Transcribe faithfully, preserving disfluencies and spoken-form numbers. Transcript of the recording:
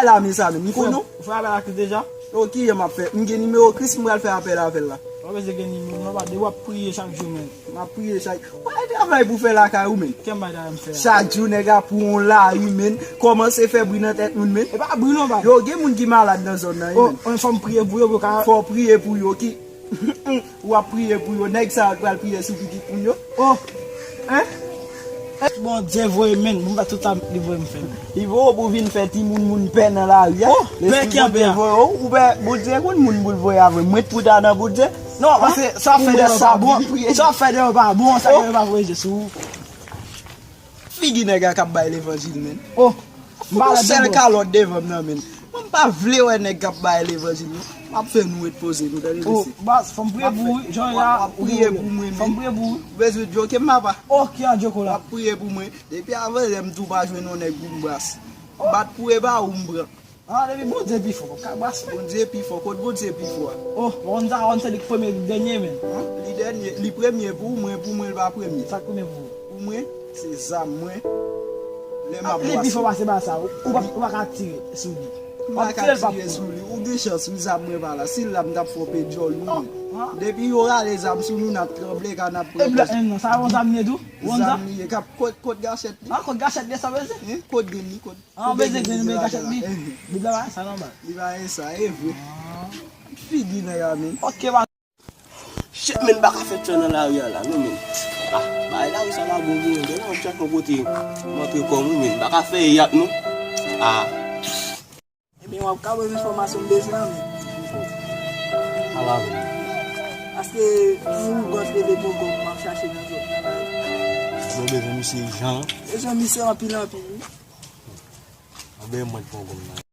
La, mezanmi, m konnen w. Ou fè apèl a Kris deja? Yo, kijan m ap fè? M gen nimewo Kris, m pral fè apèl avè l la. Ou pa bezwen gen nimewo, non, pa de w ap priye chak jou, men. M ap priye chak. Ou pa travay pou fè lakay ou, men. Kè m bay travay m fè a. Chak jou, nèg ap pou yon lari, men. Kòmanse fè bri nan tèt moun, men. E pa bri, non, ba. Yo, gen moun ki malad nan zòn nan, wi, men. Oh, fò m priye pou yo, pou yo ka. Fò w priye pou yo, ki W ap priye pou yo, nèg sa yo k pral priye sou pitit moun yo. Oh! Hein? Bondye voye men, bon, ba tout sa li voye m fè. Li voye w pou vin fè timoun moun pè nan lari a. Oh, pè ki an pè a. Lespri Bondye voye w, ou pè, Bondye konn moun pou l voye avè. Mwen t pou ta nan Bondye. Non, paske sa w ap fè deyò pa bon. Sa w ap fè deyò pa bon, sa w ap fè deyò pa bon, Jezi. Figi nèg la k ap bay levanjil, men. Oh, m pa sèl kalòt devan m nan, men. Mwen, m pa vle wè nèg k ap bay levanjil, non. M ap fè nou ret poze nou, tande, mesye. Oh, baz, fò m priye pou ou, wi. Jan w ap priye pou mwen, men. Fò m priye pou ou. Ou bezwen djoke m, papa? Oh, ki an djoko la? W ap priye pou mwen. Depi avan yè m tou pa jwenn yon nèg pou m bras. Bat pou e ba ou m pran. Ah, depi Bondye pi fò, pa ka bas, men. Bondye pi fò, kot Bondye pi fò a? Oh, Wanda, Wanda se li k premye, li dènye, men. An, li dènye, li premye pou ou, mwen, pou mwen, li pa premye. Sa k premye pou ou? Pou mwen, se zam mwen. Lè m ap bwase. Ah, li pi fò pase ba sa, ou, ou pa, ou pa ka tire sou li. M pa ka tire sou li. Ou gen chans, wi, zam mwen pa la. Si l la, m t ap fè w pè djòl, wi, men. Depi yo rale zam sou nou, n ap tranble, ka n ap pran pòz. E blan, non, sa yon zam li ye tou? Wanda? Zam li ye, k ap, kot, kot gachèt li? Ah, kot gachèt li, sa vle di? Hein? Kot grenn li, kot Ah, ou bezwen grenn, ou bezwen gachèt li. Bib la pa sa non, baz. Li pa gen sa, e vre. Figi nèg la, men. Ok, baz. Shit, men, m pa ka fè tchò nan lari a la, non, men. Ah, bagay lari sa la bon, men. Gen nan yon tchak yon kote m antre kò m, men. M pa ka fè yap, non. Ah. Ebyen, w ap ka ban m enfòmasyon m bezwen an, men. Ala vre. Paske yon gòt rele Pogòm, m ap chache nan zòn nan. Mwen bezwen misye ijan. Bezwen misye anpil, anpil, wi. Anben mwen t pran gòm nan.